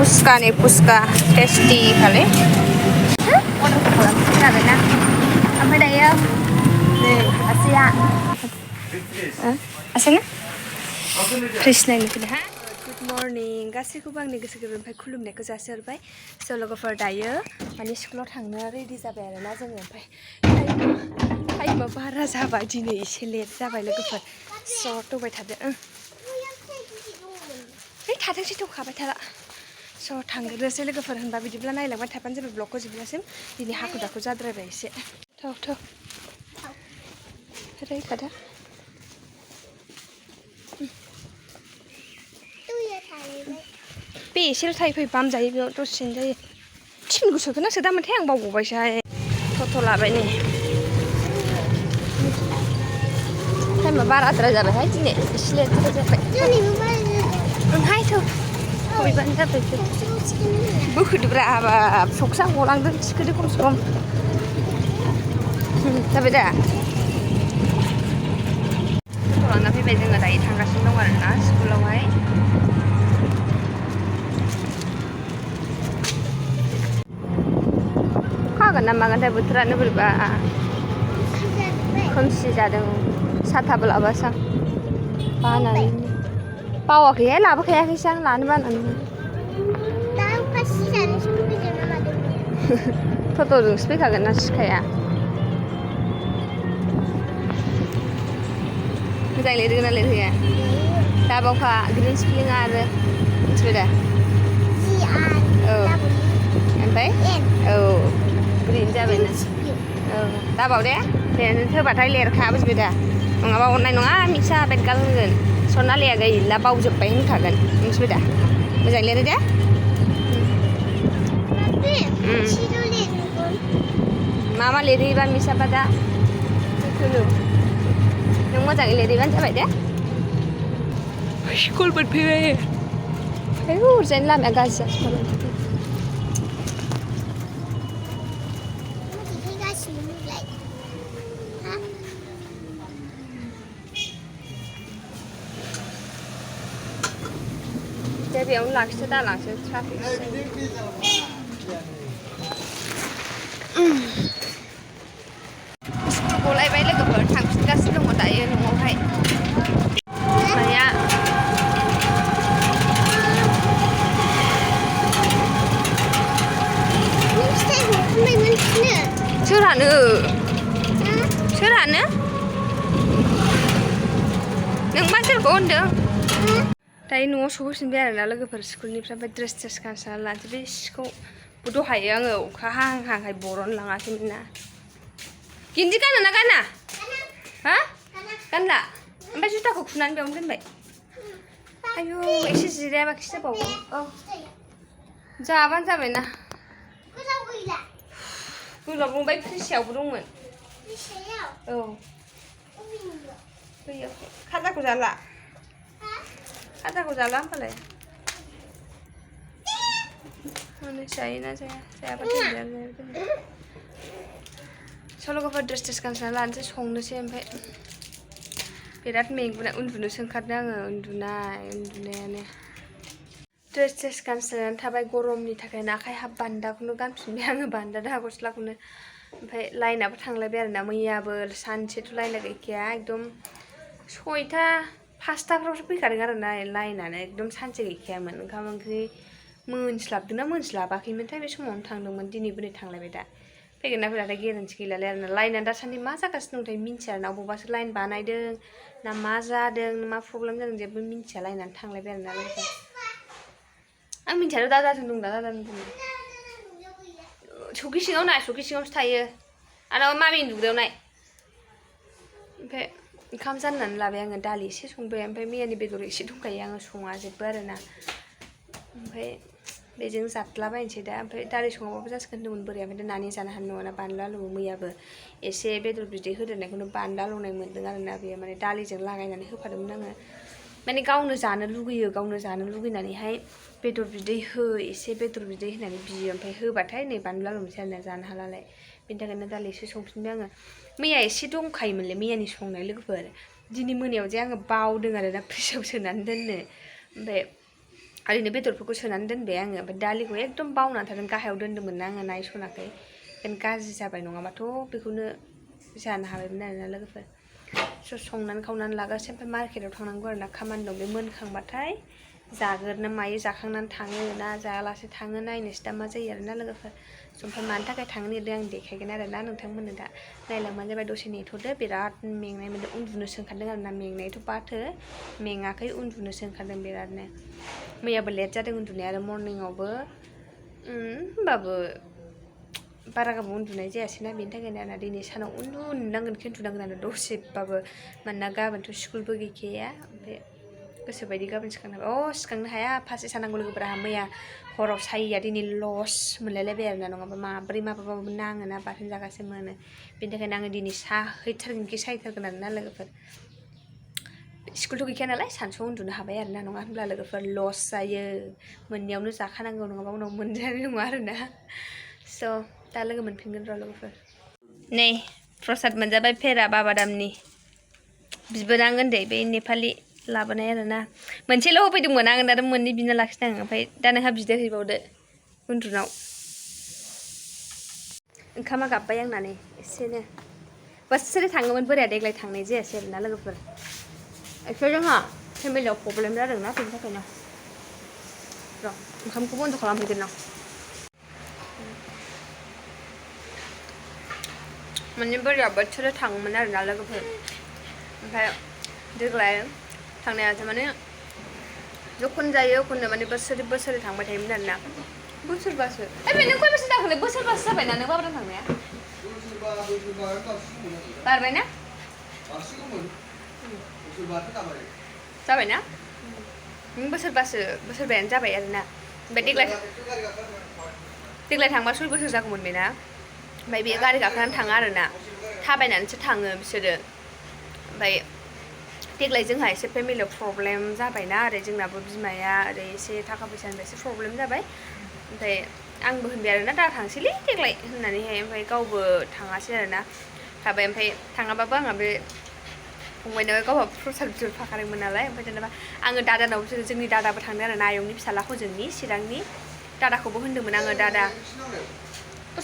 Puska nih, puska tasty kali. Good morning. गासैखौबो आंनि गोसो गोरबोनिफ्राय खुलुमनायखौ जासिहरबाय। लोगोफोर दायो माने स्कुलाव थांनो रेडि जाबाय आरोना जोङो। ओमफ्राय टाइमा बारा जाबाय दिनै एसे लेट जाबाय लोगोफोर। दौबाय थादो। है थाथोंसै दौखाबाय थाला। थांग्रोनोसै लोगोफोर होनबा बिदिब्ला नायलांबाय थाबानो जाबाय ब्लगखौ जोबजासिम। दिनै हाखु दाखु जाद्रायबाय एसे। थौ रायखादा। बे एसेल' थायो फै बाम जायो बेयाव दसेनो जायो। टिफिनखौ सोखोना सोदामोनथाय आं बावबावबायसोहाय। टट' लाबाय नै। टाइमा बाराद्राय जाबायहाय दिनै एसे लेटद्राय जाबाय। ओंहाय थौ फैबानो जाबाय। बोखोदोब्रा हाबाब सखसा गलांदों थिखोदो खमसे खम। जाबाय दा? टट' लांना फैबाय जोङो दायो थांगासिनो दं आरोना स्कुलावहाय। हागोन ना मागोनथाय बोथोरानो बोरैबा खोमसि जादों। साथाबो लाबोआसै आं बानानै। बावाखैहाय लाबोखायाखैसो आं लानो बानानै। टट'जोंसो फैखागोन ना सिखाया। मोजां लिरगोन ना लिरहैया? दाबावखा ग्रिन स्पेलिंआ आरो मिथिबाय दा? औ ओमफ्राय औ ग्रिन जाबायना। औ दाबाव दे होबाथाय लिरखा बुजिबाय दा? नङाबा अरनाय नङा मिसा बेदगाल होनगोन। सनालिया गैला बावजोब्बाय होनखागोन मिथिबाय दा? मोजां लिरो दे। मा लिरहैबा मिसाबा दा? नों मोजाङै लिरहैबानो जाबाय दे। स्कुल मोनफैबाय। आयौ ओरैजायनि लामाया गाज्रि जाजोब्बाय। दे बेयावनो लाखिदो दालांसो ट्राफिक स्कुल गलायबाय लोगोफोर थांफिनगासिनो दङ दायो न'आवहाय। माया सोरहानो नोंबा सोरखौ होनदों? दायो न'आव सफैफिनबाय आरोना लोगोफोर स्कुलनिफ्राय ओमफ्राय ड्रेस गानस्राना लानोसै। बे सिखौ दहायो आङो अखा हाहांहाय बरन लाङाखैमोन ना। गिन्जि गानो ना गाना? हा गानला? ओमफ्राय जुथाखौ खुनानै बेयावनो दोनबाय। आयौ एसे जिरायाबा खि जाबावगौ। औ जाबानो जाबायना। गोलाव दंबाय फ्रिसायावबो दंमोन। औ बैयाव खाजाखौ जाला? खाजाखौ जाला होमबालाय? जायोना जाया जायाबाथाय लोगोफोर ड्रेस गानस्राना लानोसै संनोसै। ओमफ्राय बिराद मेंबोनाय उन्दुनोसो ओंखारदों आङो उन्दुनायानो। ड्रेस गानस्रानानै थाबाय गरमनि थाखायनो आखाइ हाब बान्दाखौनो गानफिनबाय आङो बान्दा दा गस्लाखौनो। ओमफ्राय लाइनाबो थांलायबाय आरोना मैयाबो सानसेथ' लाइना गैखाया एकदम 6टा 5टाफ्रावसो फैखादों आरोना लाइनानो एकदम सानसे गैखायामोन। ओंखाम ओंख्रि मोनस्लाबदोंना मोनस्लाबाखैमोनथाय बे समावनो थांदोंमोन। दिनैबो नै थांलायबाय दा। फैगोन ना फैलाथाय गेरेन्थि गैलालाय आरोना। लाइनानो दासान्दि मा जागासिनो दंथाय मिन्थिया आरोना। बबावबासो लाइन बानायदों ना मा जादों मा प्रब्लेम जादों जेबो मिन्थिया। लाइनानो थांलायबाय आरोना लोगोफोर। आं मिन्थिया दादाजों दं दा दादाजों दं। सौखि सिङाव नाय सौखि सिङावसो थायो। आरो मामिनि दुग्रायाव नाय। ओमफ्राय ओंखाम जाननानै लाबाय आङो दालि एसे संबाय। ओमफ्राय मैयानि बेदर एसे दंखायो आङो सङा जेबो आरोना। ओमफ्राय बेजों जाद्लाबायनोसै दा। ओमफ्राय दालि सङाबाबो जासिगोन होनदोंमोन बोराया। ओमफ्राय नानि जानो हानाय नङाना बानलु आलु। मैयाबो एसे बेदर बिदै होदेरनायखौनो बानलु आलौनाय मोन्दों आरोना बेयो माने दालिजों लागायनानै होफादोंमोन आङो। माने गावनो जानो लुगैयो गावनो जानो लुगैनानैहाय बेदर बिदै हो एसे बेदर बिदै होनानै बियो। ओमफ्राय होबाथाय नै बानलु आलौनोसै आरोना जानो हालालाय। बेनि थाखायनो दालि एसे संफिनबाय आङो। मैया एसे दंखायोमोनलै मैयानि संनाय लोगोफोर। दिनै मोनायाव जे आङो बावदों आरोना फ्रिजआव सोनानै दोननो। ओमफ्राय ओरैनो बेदरफोरखौ सोनानै दोनबाय आङो ओमफ्राय दालिखौ एकदम बावनानै थादों गाहायाव दोन्दोंमोन ना आङो नायसनाखै बेखायनो गाज्रि जाबाय नङाबाथ' बेखौनो जानो हाबायमोन आरोना लोगोफोर संनानै खावनानै लागासिनो ओमफ्राय मार्केटाव थांनांगौ आरोना खामानि दं बे मोनखांबाथाय जागोरनो मायो जाखांनानै थाङो ना जायालासे थाङो नायनोसै दा मा जायो आरोना लोगोफोर ओमफ्राय मानि थाखाय थांनो नागिरदों आं देखायगोन आरोना नोंथांमोननो दा नायलांबानो जाबाय दसे नेथ'दो बिराद मेंनाय मोनदों उन्दुनोसो ओंखारदों आरोना मेंनायथ' बाथो मेङाखै उन्दुनोसो ओंखारदों बिरादनो मैयाबो लेट जादों उन्दुनाया आरो मर्निंआवबो होमबाबो बारा गोबाव उन्दुनाय जायासैना बेनि थाखायनो आरोना दिनै सानाव उन्दुनांगोन खिन्थुनांगोन आरो दसेबाबो मानोना गाबोनथ' स्कुलबो गैखाया ओमफ्राय गोसोबायदि गाबोन सिखांनो हाया फारसे सानांगौ लोगोफोरा मैया हराव सायैया दिनै लस मोनलायलायबाय आरोना नङाबा माब्रै माबाबाबो नाङोना बाथोन जागासे मोनो बेनि थाखायनो आङो दिनै साहैथारगोनखि सायथारगोन आरोना लोगोफोर स्कुलथ' गैखाया नालाय सानसुआव उन्दुनो हाबाय आरोना नङा होनब्ला लोगोफोर लस जायो मोननैयावनो जाखानांगौ नङाबा उनाव मोनजानाय नङा आरोना स' दा लोगो मोनफिनगोन र' लोगोफोर नै प्रसाद मोनजाबाय फेरा बाबादामनि बिबोनां उन्दै बै नेपालि लाबोनाय आरोना मोनसेल' होफैदोंमोन आं आरो मोननै बिना लाखिदों आं ओमफ्राय दा नोंहा बिदै हैबावदो उन्दुनाव ओंखामा गाबबाय आंना नै एसेनो बोसोरे थाङोमोन बोराया देग्लाय थांनाय जायासै आरोना लोगोफोर एसे जोंहा फेमिलियाव प्रब्लेम जादोंना बेनि थाखायनो र' ओंखामखौ बन्द' खालामहैगोन आं माने बोराया बोसोरे थाङोमोन आरोना लोगोफोर ओमफ्राय देग्लाय थांनायासो माने जखन जायो एखननो माने बोसोरे थांबाय थायोमोन आरोना बोसोरबासो बे नों खय बोसोर जाखोलै बोसोरबासो जाबायना नों बाबाजों थांनाया बारबायना जाबायना नों बोसोरबायानो जाबाय आरोना ओमफ्राय देग्लाय थांबा 6 बोसोर जागौमोन बेना ओमफ्राय बेयो गारि गाखोनानै थाङा आरोना थाबायनानैसो थाङो बिसोरो ओमफ्राय देग्लाय जोंहा एसे फेमिलियाव प्रब्लेम जाबायना ओरै जोंनाबो बिमाया ओरै एसे थाखा फैसानिफ्राय एसे प्रब्लेम जाबाय ओमफ्राय आंबो होनबाय आरोना दा थांसैलै देग्लाय होननानैहाय ओमफ्राय गावबो थाङासै आरोना थाबाय ओमफ्राय थाङाबाबो आंहा बे फंबायनाव गावहा प्रसाद बिहरफाखादोंमोन नालाय ओमफ्राय जेनेबा आङो दादानाव जोंनि दादाबो थांदों आरोना आयंनि फिसाला हजोंनि चिरांनि दादाखौबो होनदोंमोन आङो दादा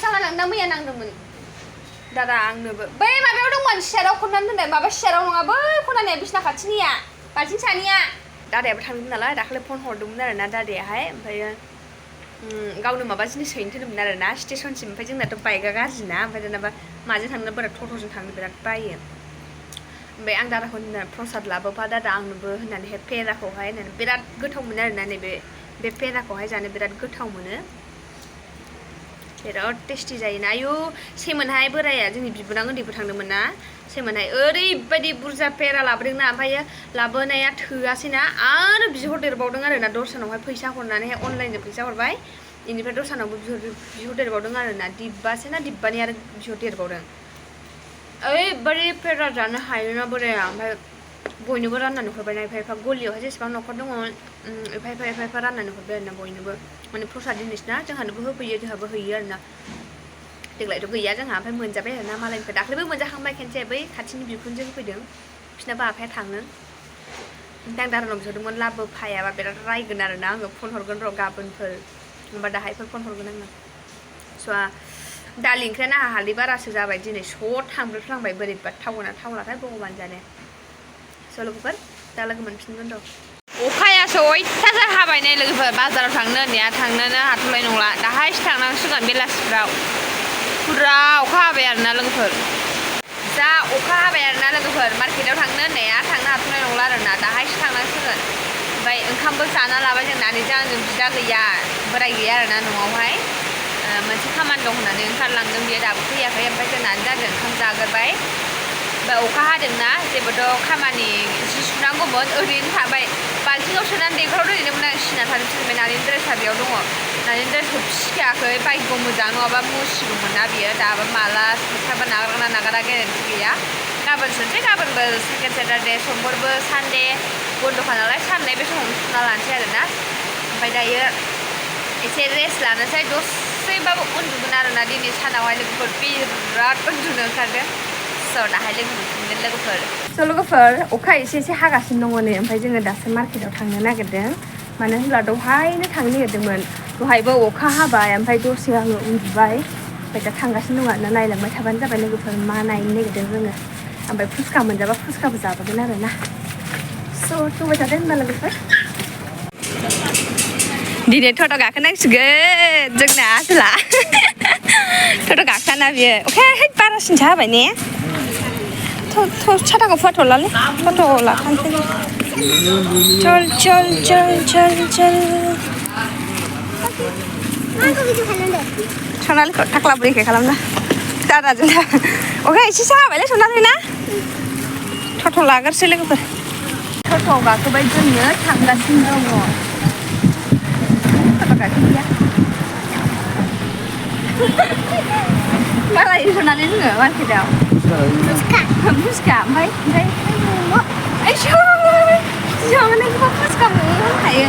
साहा लांदा मैया नांदोंमोन दादा आंनोबो बै माबायाव दंमोन सियाराव खननानै दोननाय माबा सियाराव नङा बै खनानिया बिसना खाथिनिया बाल्थिं सानिया दादायाबो थांदोंमोन नालाय दाखालि फन हरदोंमोन आरोना दादायाहाय ओमफ्रायो गावनो माबा जिनिस हैनो थिनदोंमोन आरोना स्टेसनसिम ओमफ्राय जोंनाथ' बाइकआ गाज्रिना ओमफ्राय जेनेबा माजों थांनो बोरा टट'जों थांनो बिराद बायो ओमफ्राय आं दादाखौ होनदों प्रसाद लाबोफा दादा आंनोबो होननानैहाय पेराखौहाय होननानै बिराद गोथाव मोनो आरोना नैबे पेराखौहाय जानो बिराद गोथाव मोनो बिराद टेस्टि जायोना आयु सेमोनहाय बोराया जोंनि बिबोनां उन्दैबो थांदोंमोन ना सेमोनहाय ओरैबायदि बुरजा पेरा लाबोदोंना ओमफ्रायो लाबोनाया थोआसैना आरो बिहरदेरबावदों आरोना दर्शनावहाय फैसा हरनानैहाय अनलाइनजों फैसा हरबाय बेनिफ्राय दर्शनावबो बिहरदेरबावदों आरोना दिब्बासोना दिब्बानि आरो बिहरदेरबावदों ओरैबायदि पेरा जानो हायोना बोराया ओमफ्राय बयनोबो राननानै हरबायना एफा एफा गलियावहाय जेसेबां न'खर दङ एफा एफा राननानै हरबाय आरोना बयनोबो माने प्रसाद जिनिसना जोंहानोबो होफैयो जोंहाबो हैयो आरोना देग्लायथ' गैया जोंहा ओमफ्राय मोनजाबाय आरोना मालायनिफ्राय दाख्लैबो मोनजाखांबाय खेनसे बै खाथिनि बिखुनजो होफैदों बिसिनाबो आफाया थाङो ओमफ्राय आं दादानाव बिहरदोंमोन लाबोफायाबा बिराद रायगोन आरोना आङो फन हरगोन र' गाबोनफोर होमबा दाहायफोर फन हरगोन आङो स' दालि ओंख्रियानो आंहा हालदै बारासो जाबाय दिनै स' थांब्रफ्लांबाय बोरैबा थावनाथाय भगबान जाने स' लोगोफोर दा लोगो मोनफिनगोन र' अखायासो अयथासार हाबाय नै लोगोफोर बाजाराव थांनो होननाया थांनोनो हाथ'लाय नंला दाहायसो थांनांसिगोन बेलासिफ्राव पुरा अखा हाबाय आरोना लोगोफोर जा अखा हाबाय आरोना लोगोफोर मार्केटाव थांनो होननाया थांनो हाथ'नाय नंला आरोना दाहायसो थांनांसिगोन ओमफ्राय ओंखामबो जाना लाबाय जों नानिजों आंजों बिदा गैया बोराय गैया आरोना न'आवहाय मोनसे खामानि दं होननानै ओंखारलांदों बियो दाबो फैयाखै ओमफ्राय जों नानिजों आंजों ओंखाम जागोरबाय ओमफ्राय अखा हादोंना जेबोथ' खामानि जि सुनांगौमोन ओरैनो थाबाय बाल्थिङाव सोनानै दैखराव दोनहैदोंमोन आं सिना थानो थिनबाय नानिनि ड्रेसा बेयाव दङ नानिनि ड्रेसखौ फिसिखायाखै बायगौ मोजां नङाबा मुसिगौमोन ना बियो दाबो माला सुथाबा नागारा गेरेन्टि गैया गाबोन सुनोसै गाबोनबो सेकेन्ड सेटारडे समफोरबो सानडे बन्द'खा नालाय साननाय बे समावनो सुना लानोसै आरोना ओमफ्राय दायो एसे रेस्ट लानोसै दसेबाबो उन्दुगोन आरोना दिनै सानावहाय लोगोफोर बिराद उन्दुनो ओंखारदों स' दाहाय लोगो मोनफिनगोन लोगोफोर स' लोगोफोर अखा एसे हागासिनो दङ नै ओमफ्राय जोङो दासो मार्केटाव थांनो नागिरदों मानो होनब्ला दहायनो थांनो नागिरदोंमोन दहायबो अखा हाबाय ओमफ्राय दसे आङो उन्दुबाय ओमफ्राय दा थांगासिनो दं आरोना नायलांबाय थाबानो जाबाय लोगोफोर मा नायनो नागिरदों जोङो ओमफ्राय फुचका मोनजाबा फुचकाबो जाबोगोन आरोना स' फैबाय थादो होनबा लोगोफोर दिनै टट' गाखोनांसिगोन जोंना आसोला टट' गाखोना बियो अखाया बारासिनसो हाबाय ने छाताखौ फुवाथ'लालै टट' लाखानोसै चल चल चल चल चल सनालिखौ थाख्ला बुरैखाय खालामना दादाजों अखाया एसेसो हाबायलै सनालि ना टट' लाग्रोसै लोगोफोर टट'आव गाखोबाय जोङो थांगासिनो दङ मा लायो सनालि जोङो मार्केटाव फुचका ओमफ्राय फुचका मोनखायो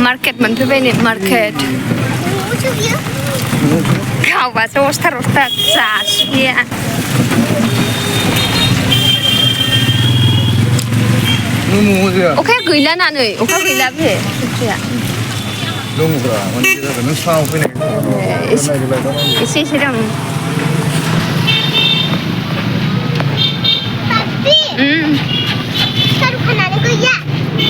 मार्केट मोनफैबाय नै मार्केट गावबासो अस्टार जासिया अखाया गैला ना नै अखा गैला बे फुख्रिया दङब्रा मोनसे जागोन नों सानाव फैनाय एसे दं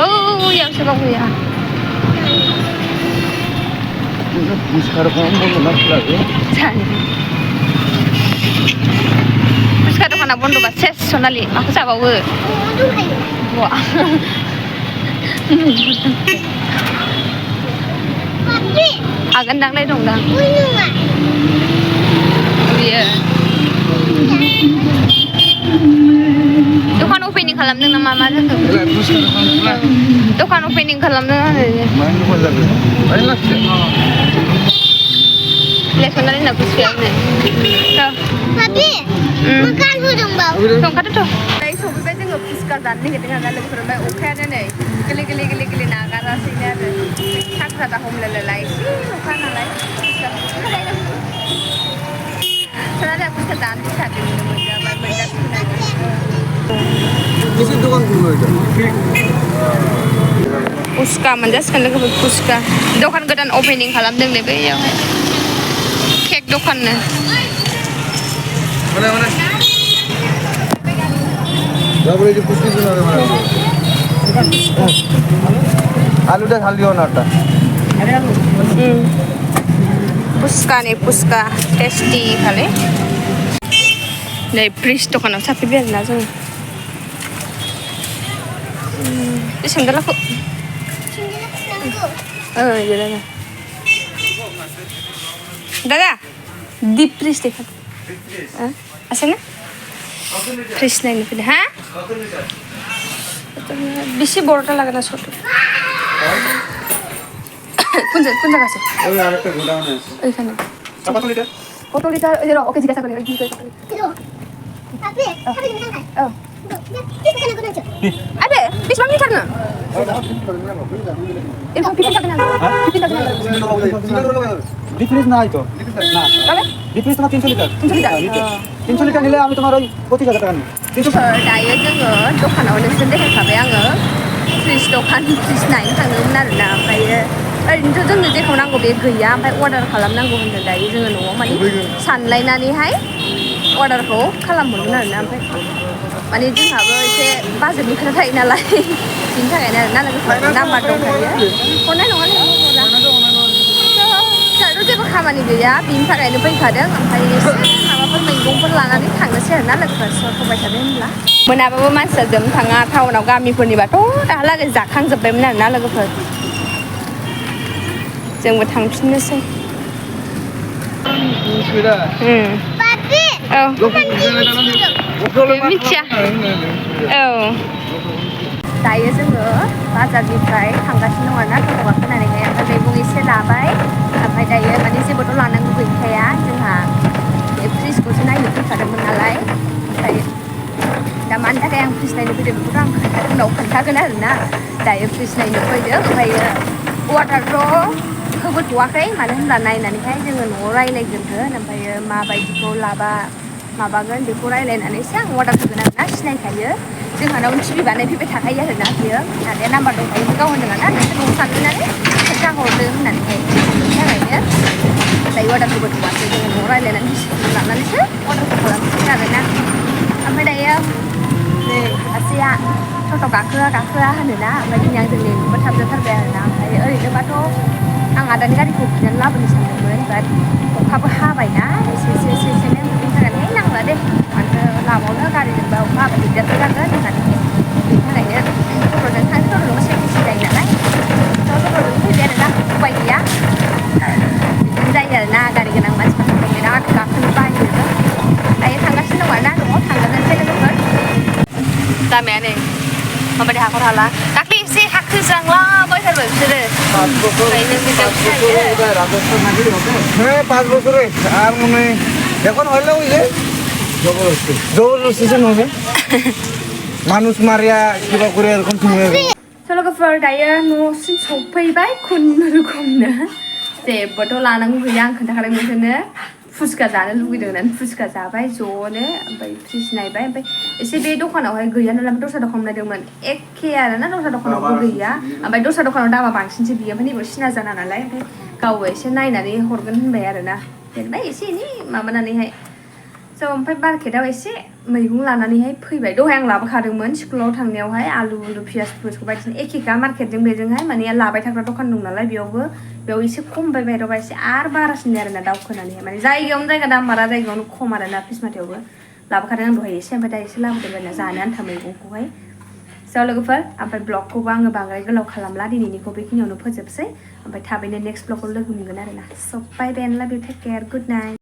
औ यावसो गाव गैया फुचका दखाना बन्द'बा सेस सनालि माखौ जाबावो आगोन दांलाय दंदां बियो दखान अपेनिं खालामदों नामा मा जाखो दखान अपेनिं खालामदों आरो लेखनानै ना फुचकायानो संखादोंथ' सफैबाय जोङो फुचका जानो नागिरदों आरोना लोगोफोर ओमफ्राय अखायानो नै गोरलै नागारासैनो आरो थाख्रा हमलायलाय एसे अखा नालाय सनालिया फुचका जानो फैखादों फुचका मोनजासिगोन लोगोफोर फुचका दखान गोदान अपेनिं खालामदों नै बैयावहाय केक दखाननो आलुटा खाली हो नाटा फुचका नै फुचका टेस्टी खाले नै फ्रिज दखानाव साफैबाय आरोना जों सेन्देलाखौ दादा दिप फ्रिज देखा आसेना फ्रिज नायनो फैदों हा बेसे बर'टा लागोन ना छोटो कुन जागासे ओइखाने कत लिटार ओइ र ओके जिज्ञासा गरे अबे बेसेबां लिटार नो डिफ्रिज ना तो ना डिफ्रिज ना 300 लिटार 300 लिटार निले आमी तुम्हार 25000 টাকা নি 300 दायो जोङो दखानाव नोंसोर देखायखाबाय आङो फ्रिज दखान फ्रिज नायनो थांदोंमोन आरोना ओमफ्राय ओरैनोथ' जोंनो जेखौ नांगौ बे गैया ओमफ्राय अर्डार खालामनांगौ होनदों दायो जोङो न'आव माने सानलायनानैहाय अर्डारखौ खालामहरगोन आरोना ओमफ्राय माने जोंहाबो एसे बाजेटनि खोथा थायो नालाय बिनि थाखायनो आरोना लोगोफोर नाम्बार दंखायो हरनाय नङालै जोंहाथ' जेबो खामानि गैया बिनि थाखायनो फैखादों ओमफ्राय एसे माबाफोर मैगंफोर लानानै थांनोसै आरोना लोगोफोर सफैबाय थादों होनब्ला मोनाबाबो मानसिया जोम थाङा टाउनाव गामिफोरनिबाथ' दाहालागै जाखांजोब्बायमोन आरोना लोगोफोर जोंबो थांफिननोसै मिथिया औ दायो जोङो बाजारनिफ्राय थांगासिनो दं आरोना टट' गाखोनानैहाय ओमफ्राय मैगं एसे लाबाय ओमफ्य दायो माने जेबोथ' लानांगौ गैखाया जोंहा बे फ्रिजखौसो नायनो फैखादोंमोन नालाय ओमफ्राय दा मानि थाखाय आं फ्रिज नायनो फैदों बेखौथ' आं उनाव खोन्थागोन आरोना दायो फ्रिज नायनो फैदों ओमफ्रायो अर्डारथ' होबोथ'वाखै मानो होनब्ला नायनानैहाय जोङो न'आव रायज्लायग्रोगोन ओमफ्रायो माबायदिखौ लाबा माबागोन बेखौ रायज्लायनानैसो आं अर्डार होगोन आरोना सिनायखायो जोंहानाव टिभि बानायफैबाय थाखायो आरोना बियो दानिया नाम्बार दंखायो गाव होनदों ना नोंसोर न'आव थांनानै फैसा हरदो होननानैहाय बिनि थाखायनो दायो अर्डारखौबो थुवासै जोङो न'आव रायज्लायनानै डिसिसन लानानैसो अर्डारखौ खालामसिगोन आरोना ओमफ्राय दायो नै सासेया टट' गाखोआ होनोना ओमफ्य दिनै आंजों लेंनोबो थाब जाथारबाय आरोना ओमफ्राय ओरैनोबाथ' आं आदानि गारिखौ बिनानै लाबोनो सानदोंमोन बाट अखाबो हाबायना एसेनो बिनि थाखायनो नांला दे मानो लामावनो गारिजोंबा अखा हाबा दिगदारबो जागोन होननानै बिनि थाखायनो टट'जों थांसै टट'जोंबो सेफटि जायो नालाय टट'जों फैबाय आरोना उपाय गैया बिदिनो जायो आरोना गारि गोनां मानसिफोरखौ बिराद गाखोनो बायो दायो थांगासिनो दं आरोना न'आव थांगोनसै लोगोफोर लामाया नै माबायदि हाखर हाला दाख्लै एसे हाखोज्रांलाबायथारबाय बिसोरो হ্যাঁ 5 বছরে আর মনে এখন হইলেও যে জবরদস্তি হবে মানুষ মারিয়া কিবা করে এরকম তুমি लोगोफोर दायो न'सिम सफैबाय खुनुरुखुमनो जेबोथ' लानांगौ गैया आं खोन्थाखादों नोंसोरनो फुचका जानो लुगैदों होननानै फुचका जाबाय ज'नो ओमफ्राय फ्रिज नायबाय ओमफ्राय एसे बे दखानावहाय गैया नालाय दस्रा दखानाव नायदोंमोन एखे आरोना दस्रा दखानावबो गैया ओमफ्राय दस्रा दखानाव दामा बांसिनसो बियो ओमफ्राय नैबेयाव सिना जाना नालाय ओमफ्राय गावबो एसे नायनानै हरगोन होनबाय आरोना जेनेबा एसे एनै माबानानैहाय स' ओमफ्राय मार्केटाव एसे मैगं लानानैहाय फैबाय दहाय आं लाबोखादोंमोन स्कुलाव थांनायावहाय आलु पियास बायदिसिना एखेखा मार्केटजों बेजोंहाय माने लाबाय थाग्रा दखान दं नालाय बेयाव एसे खम बायबाय एसे आरो बारासिन आरोना दावखोनानैहाय माने जायगायावनो जायगा दाम बारा जायगायावनो खम आरोना फिसमाथायावबो लाबोखादों आं दहाय एसे ओमफ्राय दा एसे लाबोदों आरोना जानो आन्था मैगंखौहाय स' लोगोफोर ओमफ्राय ब्लगखौबो आङो बांद्राय गोलाव खालामला दिनैनिखौ बेखिनियावनो फोजोबसै ओमफ्राय थाबैनो नेक्स्ट ब्लगखौ लोगो मोनगोन आरोना so' bye bye and love you take care good night